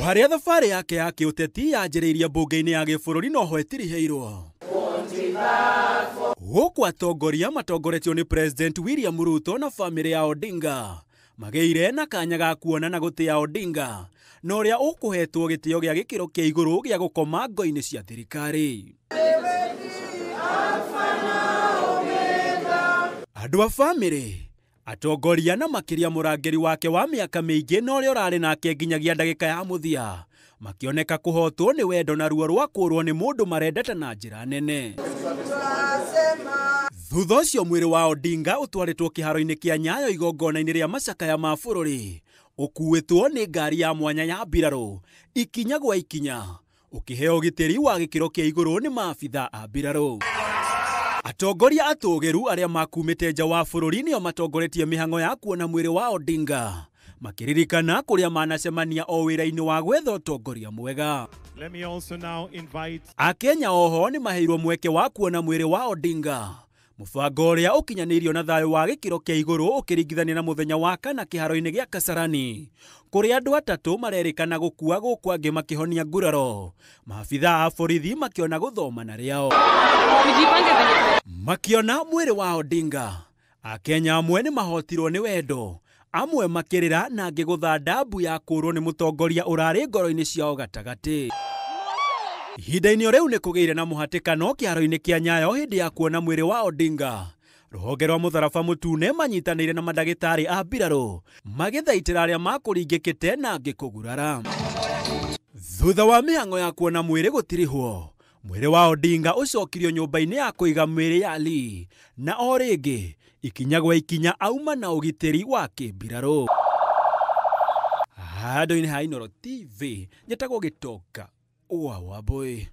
Harĩa thabarĩ yake ya kĩũteti yanjĩrĩirie mbunge-inĩ ya gĩbũrũri noho ĩtirihĩirwo. Gũkũ atongoria matongoretio nĩ President William Ruto na famĩlĩ ya Odinga magĩire na kanya ga kuona na gũtĩa Odinga na ũrĩa ũkũhetwo gĩtĩo gĩa gĩkĩro kĩa igũrũ gĩa gũkoma ngo-inĩ cia thirikari. Andũ a famĩlĩ, atongoria na makĩria mũrangĩri wake wa mĩaka mĩingĩ na ũrĩa ũrarĩ nake nginyagia ndagĩka ya mũthia makĩoneka kũhotwo nĩ wendo na ruo rwa kũrwo nĩ mũndũ marendete na njĩra nene. Thutha ũcio mwĩrĩ wa Odinga ũtwarĩtwo kĩharo-inĩ kĩa Nyayo igongona-inĩ rĩa macakaya ma bũrũri, ũkuĩtwo nĩ ngari ya mwanya ya mbirarũ ikinya gwa ikinya, ũkĩheo ũgitĩri wa gĩkĩro kĩa igũrũ nĩ maabitha a mbirarũ. Atongoria atũgĩru arĩa makumĩte nja wa bũrũri nĩo matongoretie mĩhang'o ya kuona mwĩrĩ wa Odinga, makĩririkana kũrĩa manacemania o wĩra-inĩ wa gwetha ũtongoria mwega. Let me also now invite Akenya oho nĩ maheirwo mweke wa kuona mwĩrĩ wa Odinga, mũbango ũrĩa ũkinyanĩirio na thayũ wa gĩkĩro kĩa igũrũ ũkĩringithania na mũthenya wa kana kĩharo-inĩ gĩa Kasarani, kũrĩa andũ atatũ marerĩkana gũkua gũkũ angĩ makĩhonia nguraro, maabitha a borithi makĩona gũthoma na rĩao. Makĩona mwĩrĩ wa Odinga, Akenya amwe nĩ mahotirwo nĩ wendo, amwe makĩrĩra na angĩ gũthanda mbu ya kũrwo nĩ mũtongoria ũrarĩ ngoro-inĩ ciao gatagatĩ. Ihinda-inĩ o rĩu nĩ kũgĩire na mũhatĩkano kĩharo-inĩ kĩa Nyayo hĩndĩ ya kuona mwĩrĩ wa Odinga. Rũhonge rwa mũtharaba mũtune manyitanĩire na mandagĩtarĩ a mbirarũ magĩthaitĩra arĩa makũringĩkĩte na angĩ kũgurara. Thutha wa mĩhang'o ya kuona mwĩrĩ gũtirihwo, mwĩrĩ wa Odinga ũcokirio nyũmba-inĩ ya kũiga mwĩrĩ ya Lee na o rĩngĩ ikinya gwa ikinya auma na ũgitĩri wa kĩmbirarũ. Handũ-inĩ ha Inooro TV, njĩtagwo Gĩtonga wa Wambũi.